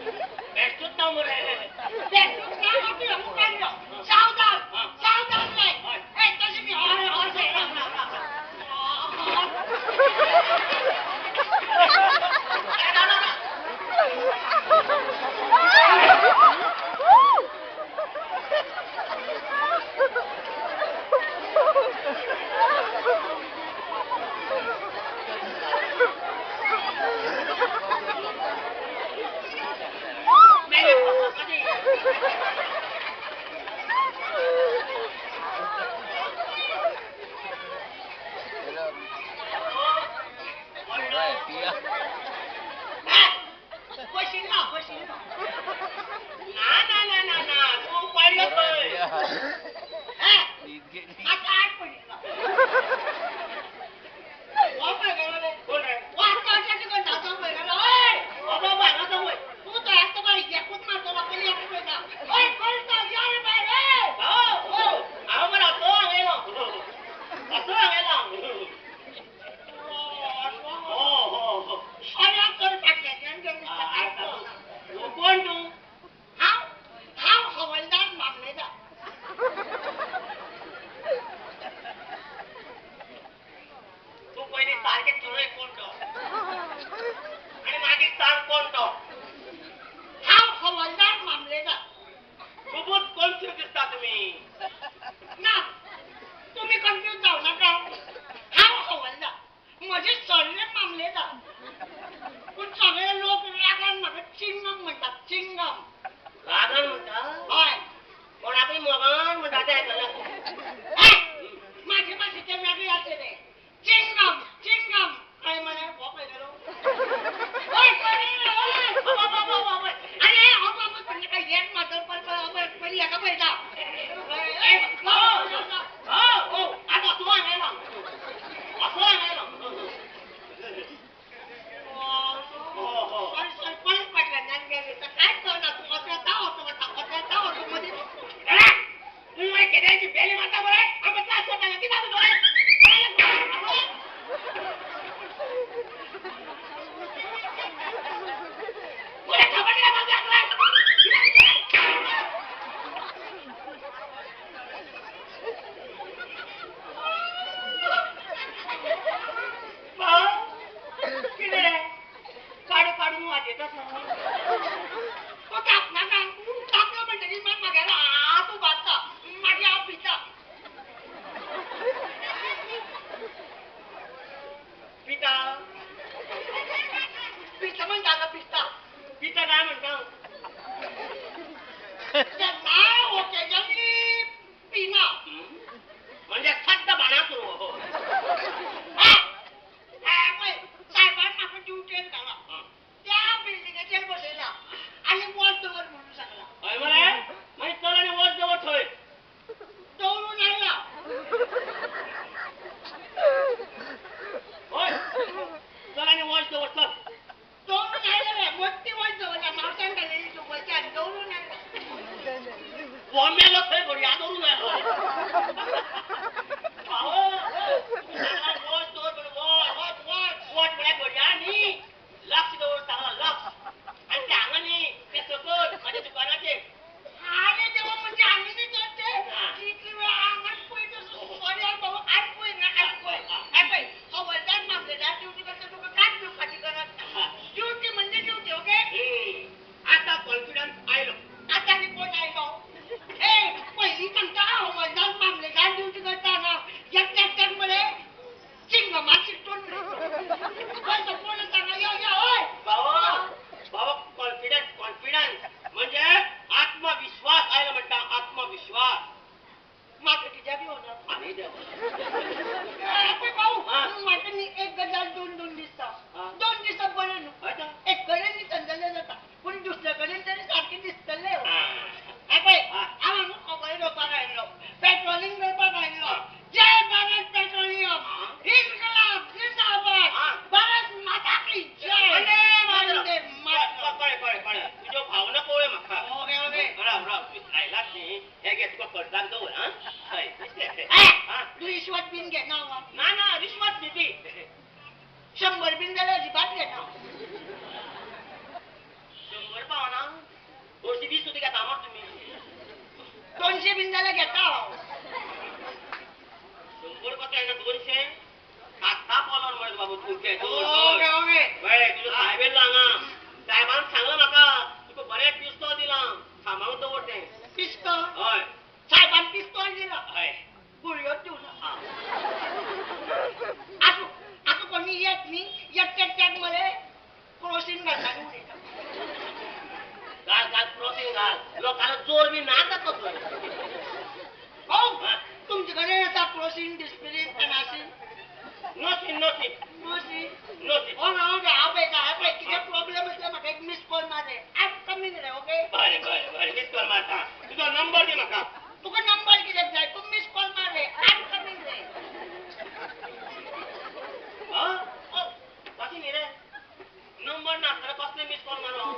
बेश्टूच ना मरे. बेश्टूच ना तूं मुखार यो. सावधान सावधान जाय. ए तशें न्ही. हय हय राव राव राव. रिश्वत बीन घेना. ना ना रिश्वत न्ही ती. 100 बीन जाल्यार अजिबात घेना. 100 पावना. 220 सुद्दां घेता मरे तुमी. 200 बीन जाल्यार घेता हांव. 100 कसो येना 200? खाता पोलोन मरे बाबू तूं ते. Okay okay. वय तुजो सायब येयल्लो हांगा. सायबान सांगलां म्हाका तुका बरें पिस्तोल दिलां, सांबाळून दवर तें. पिस्तोल? हय. सायबान पिस्तोल दिलां? हय. गुळयो दिवना. आसूं आतां कोणी येत न्ही, एकट्याक मरे क्रोसीन घालता न्ही उडयता. घाल घाल क्रोसीन घाल, लोकांलो जोर बी ना जातलो तुवें. हो तुमचे कडेन येता क्रोसीन, डिस्पिरीन, एनासीन? नोसीन नोसीन. नोसीन. नोसीन. Okay okay. हांव पळयता, हांव पळय कितें प्रोब्लेम आसल्यार म्हाका एक मिस कॉल मार रे. I am coming रे. ओके. बरें बरें बरें, मिस कॉल मारता. तुजो नंबर दी म्हाका. तुका नंबर कित्याक जाय? तूं मिस कॉल मार रे, I am coming रे. आं कशें न्ही रे, नंबर नासतना कसले मिस कॉल मारू हांव?